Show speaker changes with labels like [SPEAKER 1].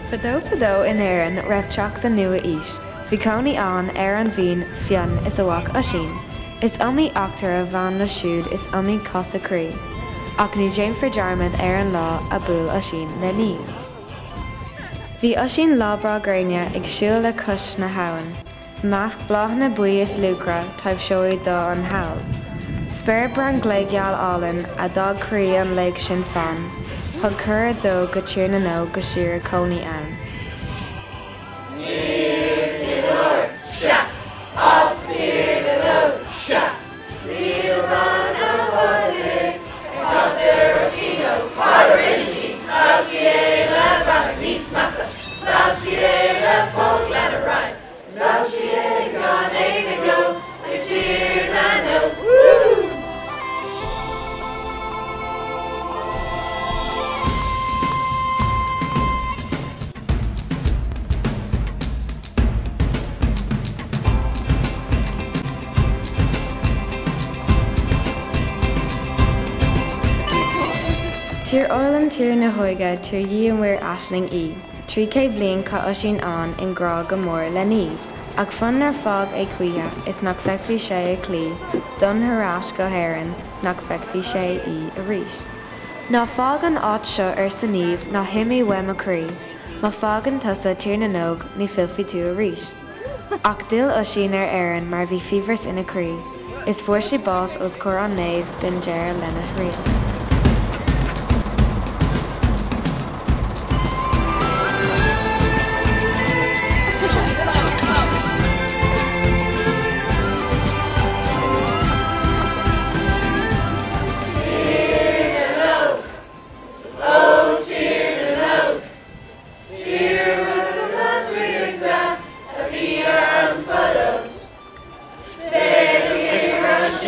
[SPEAKER 1] Fadó fadó in Éirinn roimh teacht an nua-aois, bhí cónaí ann ar an Mhín Fionn is a mhac Oisín. Is iomaí eachtra a bhain leo siúd is iomaí cos a croí, ach ní déanfar dearmad ar an lá a bhuail Oisín le Niamh. Bhí Oisín lá breá gréine ag siúl le cois na habhann. Measc bláthanna buí is luachra taibhseoidh do an thall. Spéir bhreá ghlégheal álainn a d'fhág croí an laoich sin fann, thug cuireadh dó go Tír na nÓg go síoraí cónaí ann.
[SPEAKER 2] Tír na nÓg, sea, as Tír na nÓg, sea. Níl bean amháin ag casadh ar Oisín Óg, cad a rinne sí? Mheall sí é le beatha níos measa, mheall sí é le póg lena greim. Mheall sí é gan aon agó go Tír na nÓg. Woo!
[SPEAKER 1] Tír álainn, tír na hóige, tír dhiamhair aisling í. 300 bliain chaith Oisín ann i ngrá go mór le Niamh. Ach Fionn nár fág é choíche is nach bhfeicfeadh sé a chlaí, d'fhionn thar ais go hÉirinn nach bhfeicfeadh sé í arís. Ná fág an áit seo arsa Niamh ná himigh uaim a chroí, má fágann tusa Tír na nÓg ní fillfidh tú arís. Ach d'fhill Oisín ar Éirinn mar bhí fiabhras ina chroí, is fuair sé bás os comhair an naoimh b'in deireadh lena thriall.
[SPEAKER 2] Tír na nÓg, ó Tír na nÓg. Tír na draíochta a bhí ann fadó. Féach cé raibh